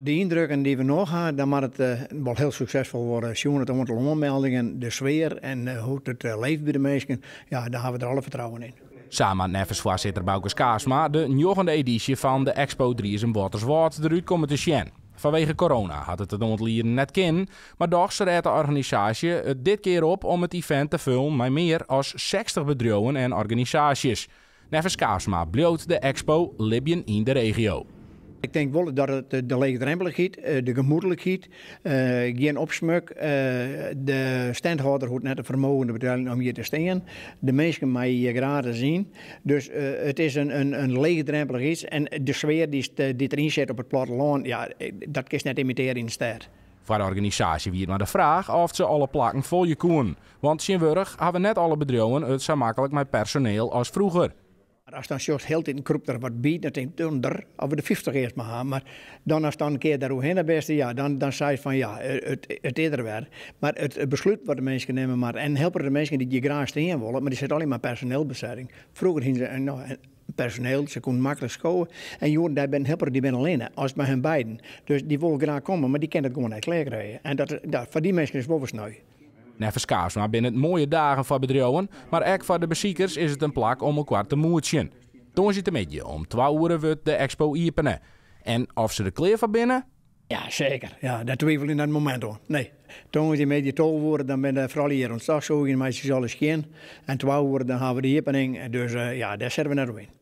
De yndrukken dy't we noch ha, dan moat it wol hiel suksesfol wurde. Sjoen it oantal oanmeldingen, de sfear en hoe't it leeft by de minsken, ja, dêr ha we der alle fertrouwen yn. Sa moat neffens foarsitter Bauke Skaafsma de njoggende edysje fan de Expo Driezum-Wâlterswâld derút komme te sjen. Fanwege corona hat it in oantal jieren net kinnen, mar dochs rêdt de organisaasje it dit kear op om it event te fullen mei mear as 60 bedriuwen en organisaasjes. Neffens Skaafsma bliuwt de Expo libjen yn de regio. Ik tink wol dat it de leechdrompelicheid, de gemoedlikheid, gjin opsmuk, de standhâlder hoecht net in fermogen te beteljen om hjir te stean. De minsken meie hjir gratis yn. Dus it is in leechdrompelich iets en de sfear dy't deryn sit op it plattelân, ja, dat kinst net imitearje yn de stêd. Foar de organisaasje wie it mar de fraach oft se alle plakken folje koenen. Want tsjintwurdich hawwe net alle bedriuwen it sa maklik mei personeel as froeger. Mar ast dan sjochst, hieltyd krûpt der wat by, dan tink ik, der, of we de 50 earst mar ha. Mar dan ast dan in kear dêr oerhinne bist, ja, dan seist fan ja, it is der wer. Mar it beslút wat de minsken nimme moatte en helpe de minsken dy't hjir graach stean wolle, mar dy sitte allegear mei personeelbesetting. Froeger hiene se no, personeel, se koenen maklik skowe. En hjoed-de-dei binne helper dy binne allinne, as mei hun beiden. Dus dy wolle graach komme, mar dy kinne it gewoan net klear krije. En dat, foar dy minsken is it wol wer sneu. Neffens Skaafsma binne it moaie dagen foar bedriuwen, mar ek foar de besikers is it in plak om elkoar te moetsjen. Tongersdeitemiddei om 2 oere wurdt de expo iepene. En oft se der klear foar binne? Ja, seker. Ja, dêr twivelje ik net in momint oan. Nee. Tongersdeitemiddei 12 oere, dan binne de froulju hjir oan it stofsûgjen, meitsje se alles skjin. En 2 oere dan hawwe we de iepening. Dus ja, dêr sitte we net op yn.